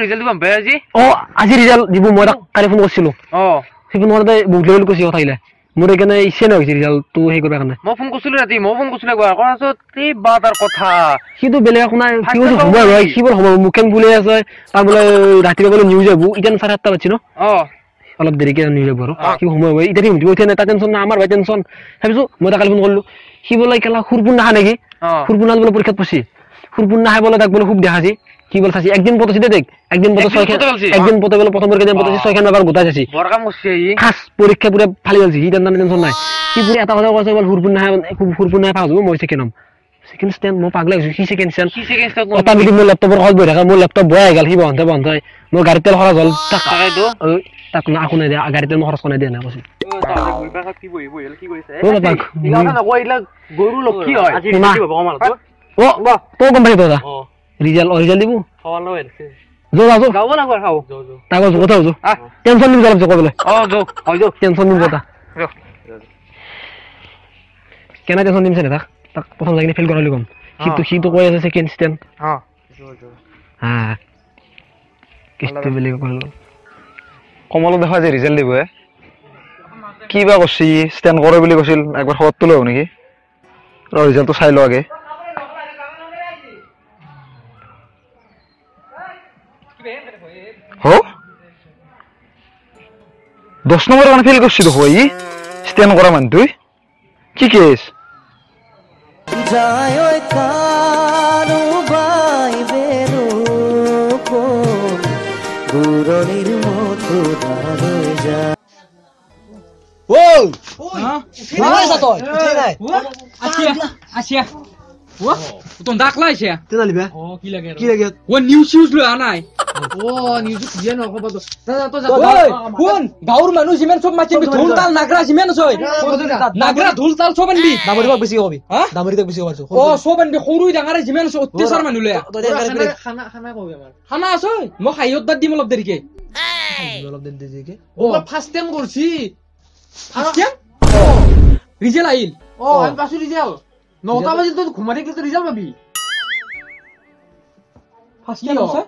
Result দিব পাই আজি। অ আজি ৰিজাল্ট দিব, মই তাক কালি ফোন কৰিছিলো। অ সি ফোন কৰোঁতে বহুত লেভেল কৈছে কথাগিলা, মোৰ সেইকাৰণে ইচ্ছা নহৈছে ৰিজাল্টটো সেই কৰিব কাৰণে। মই ফোন কৰিছিলো ৰাতি, মই ফোন কৰিছিলো একবাৰ, কৰাৰ পাছত এই বা তাৰ কথা সিটো বেলেগ একো নাই, সি কৈছে সময় হয়, সি বোলে সময় মুখখন ফুলি আছে, তাৰ বোলে ৰাতিপুৱা বোলে নিউজ আহিব, এতিয়া 7:30 বাজছে ন, অ অলপ দেৰিকে নিউজ আহিব আৰু সি সময় হয় এতিয়া সুধিব উঠে নাই, তাৰ টেনচন নাই, আমাৰ ভাই টেনচন। তাৰপিছত মই তাক কালি ফোন কৰিলো, সি বোলে কেলা খুৰপুৰ নাখা নেকি, খুৰপুৰ বোলে পৰীক্ষাত পছি, খুৰপুৰ নাখাই বোলে তাক বোলে খুব দেখাছি, কি বোলে চাইছি একদিন পতাছি দে দেখ, একদিন পতা 6খান, একদিন পতা বোলে প্ৰথম পৰীক্ষা পতাছি 6খান এবাৰ গোটাই চাইছি, বৰ কাম কৰিছে ই, খাস পৰীক্ষা পুৰা ফালি পেলছি, সি টেনচন নাই, সি পুৰা এটা কথা কৈছে বোলে খুৰপুৰ নাখাই, খুৰপুৰ নাখাই পাছ হ'ব, মই ছেকেণ্ড হ'ম, ছেকেণ্ড ষ্টেণ্ড, মই পাগলা হৈছো, সি ছেকেণ্ড ষ্টেণ্ড, অট'মেটিক মোৰ লেপটপৰ কাষত বহি থাকে, মোৰ লেপটপ বয়া হৈ গ'ল, সি বন্ধে বন্ধ মোৰ গাড়ীত তেল খৰচ হ'ল, তাক একো নাই দিয়া, গাড়ীত তেল মই খৰচ কৰা নাই দিয়া নাই কৈছে। তই গম পাইছ দাদা ৰিজাল্ট ৰিজাল্ট দিব, টেনচন নিম অলপ টেনচন নিম কথা কেনে টেনচন দিম চাগে তাক, তাক প্ৰথম যাই কিনে ফেইল কৰালি কম, সিটো কৈ আছে ছেকেণ্ড ষ্টেণ্ড, হা কিস্তি বেলেগ কৰিলো। কমলো দেখা যে ৰিজাল্ট দিব, কি বা কৰছি, ষ্টেণ্ড কৰে বুলি কৈছিল, একবাৰ খবৰটো লওঁ নেকি, ৰ ৰিজাল্টটো চাই লওঁ আগে। হো 10 নম্বৰ কাৰণে ফেইল কৰছি দেখো, ই ষ্টেণ্ড কৰা মানুহটোই কি কেছ। গাঁৱৰ মানুহ যিমান চব মাতি ঢোল তাল নাগৰা যিমান আছে, নাগৰা ঢোল তাল চব আনবি, অ চব আনবি, সৰু ডাঙৰে যিমান আছে অত্যাচাৰ মানুহ লৈ খানা আছে, মই খাই অৰ্ডাৰ দিম অলপ দেৰিকে। ফাৰ্ষ্ট টাইম কৰছি, ফাৰ্ষ্ট টাইম ৰিজাল্ট আহিল, অ আমি পাইছো ৰিজাল্ট, 9টা বাজিল তই ঘুমাই থাকিলে তই ৰিজাল্ট পাবি। ফাৰ্ষ্ট টাইম আছে,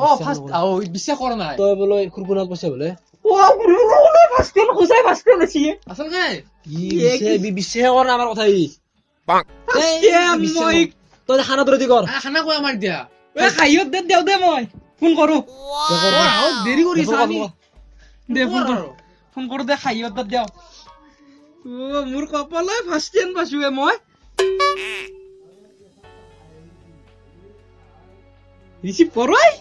অ ফাৰ্ষ্ট, অ বিশ্বাস কৰা নাই তই বোলে খুৰপুনাত পইচা বোলে, অ ফাৰ্ষ্ট টাইম কৈছাই, ফাৰ্ষ্ট টাইম আছে আচলতে ই বিশ্বাস কৰা নাই আমাৰ কথা, ই মই তই খানাটো ৰেডি কৰ, খানা কয় আমাৰ এতিয়া, এ খাইয়ত দে দেও দে, মই ফোন কৰো, দেৰি কৰি আছা আমি, দে ফোন কৰো, ফোন কৰো দে, খাইয়ত দে দেও, অ মোৰ কপালে ফাৰ্ষ্ট টাইম পাইছো মই, ৰিচিভ কৰই।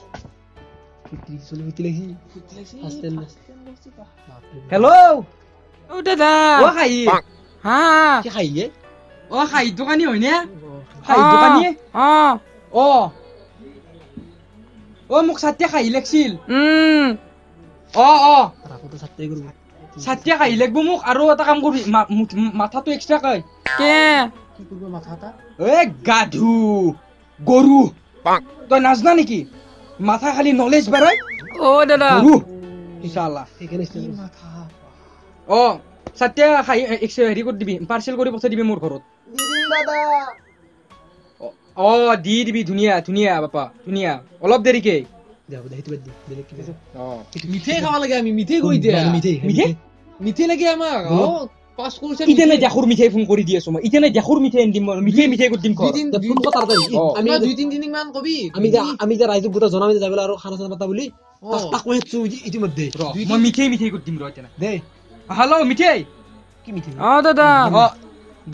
হেল্ল' অ দাদা, অ খাই, হা কি খাই, অ খাই দোকানী হয়নে, খাই দোকানী, অ অ অ মোক 7টা খাহী লাগছিল, অ অ 7টা খাহী লাগব মোক, আৰু এটা কাম কৰিবি, মাথাটো এক্সট্ৰা কয় এ গাধু গৰু তই নাজনা নেকি, মাথা খালি নলেজ বাঢ়াই। অ দাদা গৰু ইনশাআল্লাহ অ 7টা খাহী হেৰি কৰি দিবি, পাৰ্চেল কৰি পঠাই দিবি মোৰ ঘৰত। অ দি দিবি, ধুনীয়া ধুনীয়া বাপা ধুনীয়া, অলপ দেৰিকে মিঠাই খাব লাগে আমি, মিঠাই কৈ দিয়া, মিঠাই মিঠাই লাগে আমাক, অ পাছ কৰিছে এতিয়া নাই, দেখোৰ মিঠাই ফোন কৰি দি আছো মই, এতিয়া নাই দেখোৰ মিঠাই আনি দিম মই, মিঠাই মিঠাই কৰি দিম আমি 2-3 দিন মান কবি, আমি এতিয়া ৰাইজক গোটা জনাম যাই পেলাই আৰু খানা চানা পাতা বুলি তাক কৈ আছো ইতিমধ্যে, মই মিঠাই মিঠাই কৰি দিম ৰ এতিয়া। দে হেল্ল' মিঠাই, কি মিঠাই, অ দাদা, অ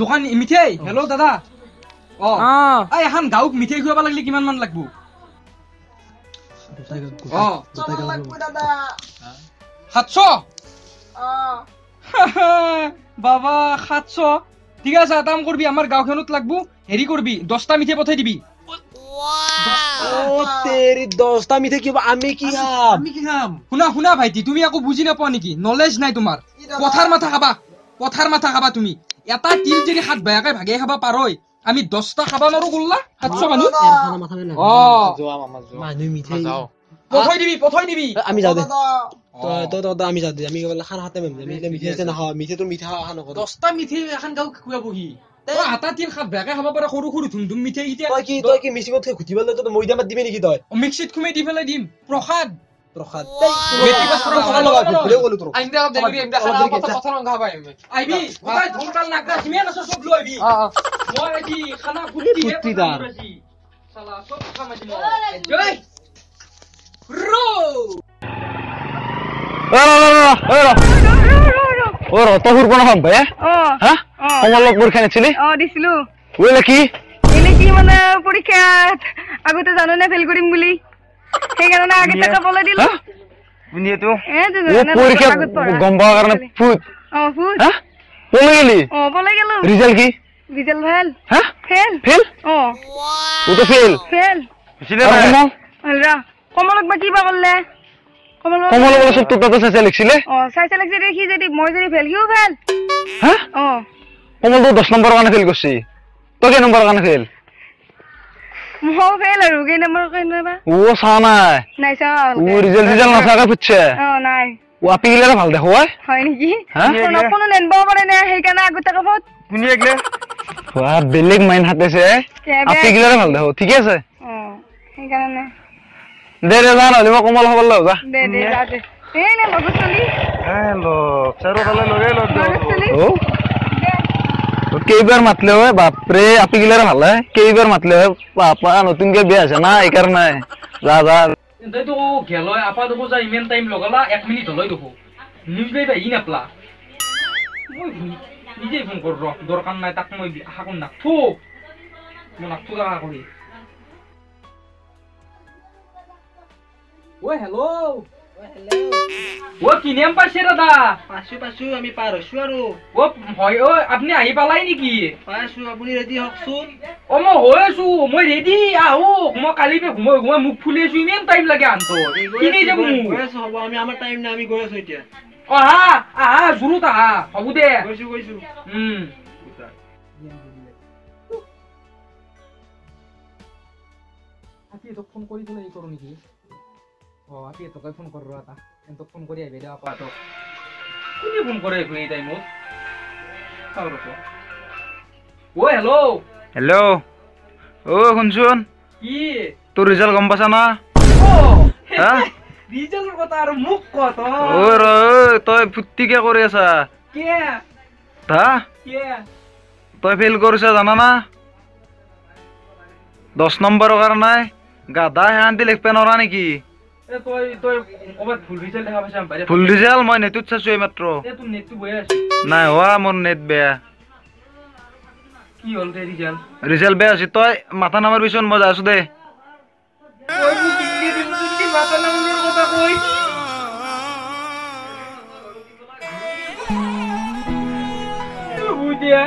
দোকান মিঠাই, হেল্ল' দাদা, অ এই এখন গাঁৱক মিঠাই খুৱাব লাগিলে কিমান মান লাগব? অ 700, বাবা 700, ঠিক আছে এটা কাম কৰবি, আমাৰ গাঁওখনত লাগব, হেৰি কৰবি 10টা মিঠাই পঠাই দিবি। 10টা মিঠাই কি আমি কি খাম, আমি কি খাম? শুনা শুনা ভাইটি, তুমি একো বুজি নাপোৱা নেকি, নলেজ নাই তোমাৰ, পথাৰ মাথা খাবা, পথাৰ মাথা খাবা তুমি, এটা তিল যদি 7 ভায়াকে ভাগে খাবা পাৰই, আমি 10টা খাবা নোৱাৰো গোল্লা, 700 মানুহ। অ পঠাই দিবি, পঠাই দিবি, আমি যাওঁ দে, তই তই আমি যাওঁ দে, আমি খানা খাতে আমি মিঠাই নাখাওঁ, মিঠাইটো মিঠা নকৰো, 10টা মিঠাই এখন গাঁও খুৱাবহি। আটা তিল খাত বেয়াকে খাব পাৰে সৰু সৰু ধুম ধুম মিঠাই এতিয়া তই কি মিচিঙত ঘুটি পেলাই তই মৈদামত দিবি নেকি তই মিক্সিত খুমাই দি পেলাই দিম প্ৰসাদ প্ৰসাদ পৰীক্ষাত আগতে জানো নে ফেইল কৰিম বুলি সেইকাৰণে আগে টাকা বলে দিলো গম পাৱাৰ কাৰণে ফুট হা পলে গেলি অ পলে গেলো ৰিজাল্ট কি ৰিজাল্ট ভাল হা ফেল ফেল অ ও তো ফেল ফেল হৈছিলে না কমল কমলক বা কিবা কৰলে কমল কমল বলে সব তো তাতে চাই লিখছিলে অ চাই চাই লিখছে দেখি যদি মই যদি ফেল কিও ফেল হা অ কমল তো 10 নম্বৰৰ কাৰণে ফেল কৰছি তই কেই নম্বৰৰ কাৰণে ফেল মো ফেল আৰু কেই নম্বৰ কেই বা ও চা নাই নাই চা ও ৰিজাল্ট ৰিজাল্ট নাচাকে ফুটছে অ নাই ও আপি গিলাৰে ভাল দেখুৱাই হয় নেকি কোনো কোনো নেনব পাৰে না সেইকাৰণে আগতে কবত কোনি একলে ৱা বেলেগ মাইন হাতেছে আপি গিলাৰে ভাল দেখো ঠিকে আছে অ সেইকাৰণে দে দে যা নহ'লে মই কমল খবৰ লওঁ যা দে দে যা দে এই নে লগৰ চলি এ লগ চাৰিওফালে লগে লগ অ কেইবাৰ মাতলে হয় বাপৰে আপি গিলাৰে ভাল হয় কেইবাৰ মাতলে হয় বাপা নতুনকে বিয়া হৈছে না এইকাৰণে যা যা তইতো গেলয় আপা দেখো যা ইমান টাইম লগালা 1 মিনিট হলয় দেখো নিউজ লাইভ আহি নাপলা মই নিজেই ফোন কৰ ৰ দৰকাৰ নাই তাক মই আশা কৰি নাথো মই নাথো আশা কৰি ও হেল্ল' ও কি নেম পাইছে দাদা পাইছো পাইছো আমি পাৰ হৈছো আৰু ও হয় ও আপুনি আহি পালাই নেকি পাইছো আপুনি ৰেডি হকচোন অ মই হৈ আছো মই ৰেডি আহো মই কালি পে ঘুমাই ঘুমাই মুখ ফুলি আছো ইমান টাইম লাগে আনতো কিনি যাব মোক গৈ আছো হ'ব আমি আমাৰ টাইম নাই আমি গৈ আছো এতিয়া অ আহা আহা জোৰত আহা হ'ব দে গৈছো গৈছো আপি তোক ফোন কৰি পেলাই কৰো নেকি অ আপি তোকে ফোন কৰ ৰ এটা এন্তক ফোন কৰি আহিবি দে আপা তোক কোনে ফোন কৰে এই টাইমত চাওঁ ৰ ও হেল্ল' হেল্ল' ও শুনচোন কি তোৰ ৰিজাল্ট গম পাইছা না অ হা ৰিজাল্টৰ কথা আৰু মোক ক তই ও ৰ তই ফুৰ্তিকে কৰি আছা কে হা কে তই ফেইল কৰিছা জানা না 10 নম্বৰৰ কাৰণে গাধা সেহান্তি লিখবে নৰা নেকি তই তই ক'ৰবাত ভুল ৰিজাল্ট দেখা পাইছা ভুল ৰিজাল্ট মই নেটত চাইছো এইমাত্ৰ এ তোৰ নেটটো বেয়া আছে নাই হোৱা মোৰ নেট বেয়া কি হ'ল দে ৰিজাল্ট ৰিজাল্ট বেয়া হৈছে তই মাথা নামাৰবিচোন মই যাইছো দে মাথা নামাৰৰ কথা কৈ বুজিয়া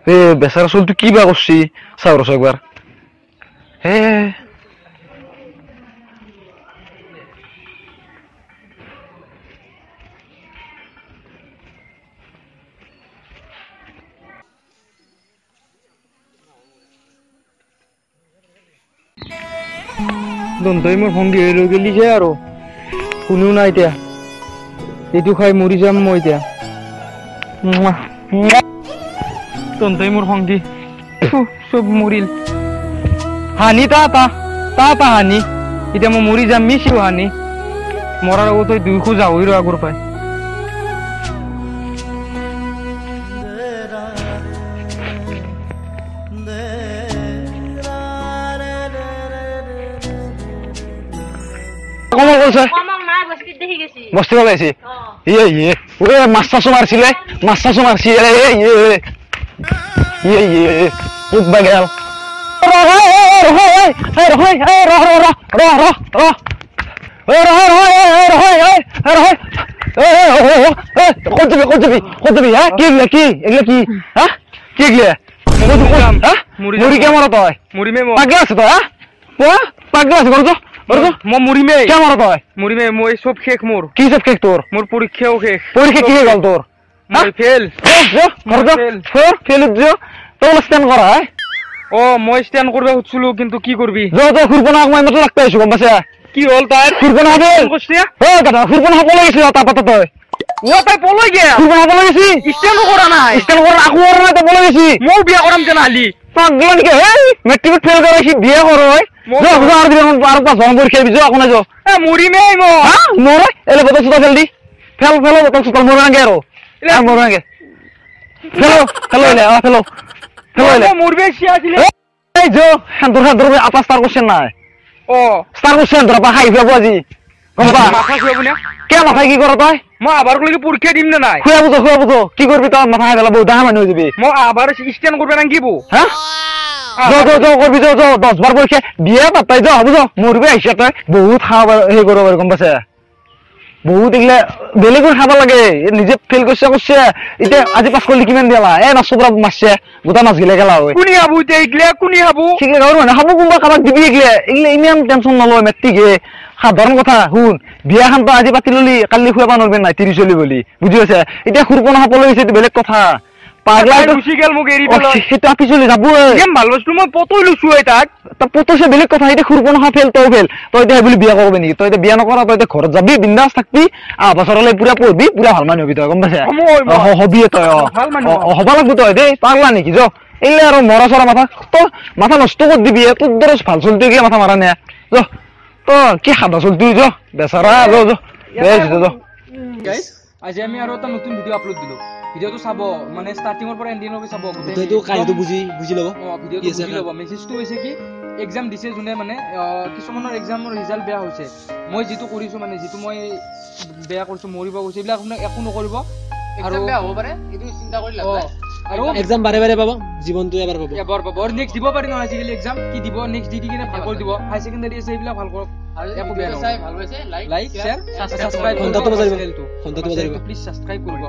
এ বেচাৰা চলটো কি বা কৰছি চাওঁ ৰছ একবাৰ হে দন্তই মোৰ সংগী হৈ ৰৈ গেলি যে আৰু কোনো নাই এতিয়া এইটো খাই মৰি যাম মই এতিয়া তন্তই মোৰ সংগী চব মৰিল হানি তা তা তা তা হানি এতিয়া মই মৰি যাম মিছ ইউ হানি মৰাৰ আগত তই দুই খোজ আহৈ ৰ আগৰ পাই কমল কৈছে বস্তি পাইছে ইয়ে ইয়ে ওই মাছ চাছো মারছিলে মাছ চাছো মারছি ইয়ে ইয়ে ইয়ে উঠবা গেল মই মৰিমেই কিয় মৰ তই মৰিমেই মই চব শেষ মোৰ কি চব শেষ তোৰ মোৰ পৰীক্ষাও শেষ পৰীক্ষা কি হৈ গ'ল তোৰ মই ফেল ফেল তই ষ্টেণ্ড কৰা। অ মই ষ্টেণ্ড কৰিব খুজিছিলো, কিন্তু কি কৰবি? খুৰপনা মই মাত্ৰ লাগতে আহিছো, গম পাইছা? কি হ'ল তাইৰ? খুৰপনা অ দাদা, খুৰপনা পলাই গৈছিল তাৰ পাতা তই। অ তাই পলাই গেল, খুৰপনা পলাই গৈছি, ষ্টেণ্ডো কৰা নাই, ষ্টেণ্ড কৰা আকৌ কৰা নাই, তাই পলাই গৈছি। ময়ো বিয়া কৰাম তেনেহ'লি। পাগলা নেকি? এই মেট্ৰিকত ফেইল কৰাইছি, বিয়া কৰ। আৰু 5 বছৰ পৰীক্ষা দিবি, একো নাই। এ মৰিমেই মই। হা মৰে এলে বটল চোতাল ফেল দি, ফেল ফেল বটল চোতাল মৰব নালাগে আৰু, মৰব নালাগে। ফেলো ফেলো এলে, অ ফেলো ফেলো এলে। মৰবে ইচ্ছা আছিলে। এই যো সেন্দুৰ সেন্দুৰ আপা ষ্টাৰ কোৱেশ্চন নাই। অ ষ্টাৰ কোৱেশ্চন ধৰা পা খাই ফুৱাব আজি, গম পা? মাথা খুৱাব নে? কিয় মাথা কি কৰ তই? মই আবাৰলৈকে পৰীক্ষা দিম নে নাই? খুৱাব তো, খুৱাব তো। কি কৰবি তই? মাথা খাই পেলাব, ডাঙৰ মানুহ হৈ যাবি। মই আবাৰ ষ্টেণ্ড কৰিব নাংগিব। হা যো যো যো কৰবি, যো যো 10 বাৰ পৰীক্ষা বিয়া পাতাই যো, হ'ব যো মৰবি আহিছে তই। বহুত খাব সেই কৰিব পাৰি, গম পাইছে? বহুত এইগিলা বেলেগৰ খাব লাগে, নিজে ফেইল কৰিছে কৰিছে। এতিয়া আজি পাছ কৰিলে কিমান দিয়ালা? এই মাছৰ পৰা মাৰছে গোটা মাছ গিলা গেলা হয়। কোনে খাব এতিয়া এইগিলা? কোনে খাব? সেইগিলা গাঁৱৰ মানুহে খাব, কোনোবা কাৰোবাক দিবি। এইগিলা এইগিলা ইমান টেনচন নলয় মেট্ৰিকে, সাধাৰণ কথা। শুন, বিয়াখন তই আজি পাতি ললি, কালি খুৱাব নোৱাৰিবি নাই 30 চলি বুলি, বুজি পাইছে? এতিয়া খুৰপনা খাবলৈ গৈছে, এইটো বেলেগ কথা। পাগলা গুচি গেল মোক এৰি পেলাই। সেইটো আপি চলি যাবই। ইমান ভাল বস্তু মই পতই লৈছো তাক। পতইছে বেলেগ কথা। এতিয়া খুৰপনা খা ফেল, তই ফেল, তই এতিয়া বুলি বিয়া কৰবি নেকি? তই এতিয়া বিয়া নকৰা, তই এতিয়া ঘৰত যাবি, বিন্দাছ থাকবি, আহ বছৰলৈ পুৰা পঢ়বি, পুৰা ভাল মানুহ হবি তই, গম পাইছা? হবিয়ে তই। অ হ'ব লাগব তই দেই, পাগলা নেকি? য এইলে আৰু মৰা চৰা মাথা তই মাথা নষ্ট কৰি দিবি। তোৰ দৰে ভাল চলিটো কিয় মাথা মাৰা নে? য তই কি সাদা চলিটো, য বেচাৰা, য য য। আজি আমি আৰু এটা নতুন ভিডিঅ' আপলোড দিলো। ভিডিঅ'টো চাব, মানে ষ্টাৰ্টিঙৰ পৰা এণ্ডিঙলৈকে চাব, গোটেইটো কাহিনীটো বুজি বুজি ল'ব। অ ভিডিঅ'টো বুজি ল'ব। মেছেজটো হৈছে কি, এক্সাম দিছে যোনে, মানে কিছুমানৰ এক্সামৰ ৰিজাল্ট বেয়া হৈছে। মই যিটো কৰিছো, মানে যিটো মই বেয়া কৰিছো, মৰিব গৈছো, এইবিলাক আপোনাক একো নকৰিব। আৰু বেয়া হ'ব পাৰে, এইটো চিন্তা কৰি লাভ নাই। আৰু এক্সাম বাৰে বাৰে পাব, জীৱনটো এবাৰ পাব, এবাৰ পাব। আৰু নেক্সট দিব পাৰি নহয় আজিকালি এক্সাম, কি দিব নেক্সট দি দি কিনে ভাল কৰি দিব। হাই ছেকেণ্ডাৰী আছে, এইবিলাক ভাল কৰক। আৰু একো বেয়া চাই ভাল পাইছে, লাইক শ্বেয়াৰ সাবস্ক্ৰাইব, ঘণ্টাটো বজাই দিব, ঘণ্টাটো বজাই দিব, প্লিজ সাবস্ক্ৰাইব কৰিব।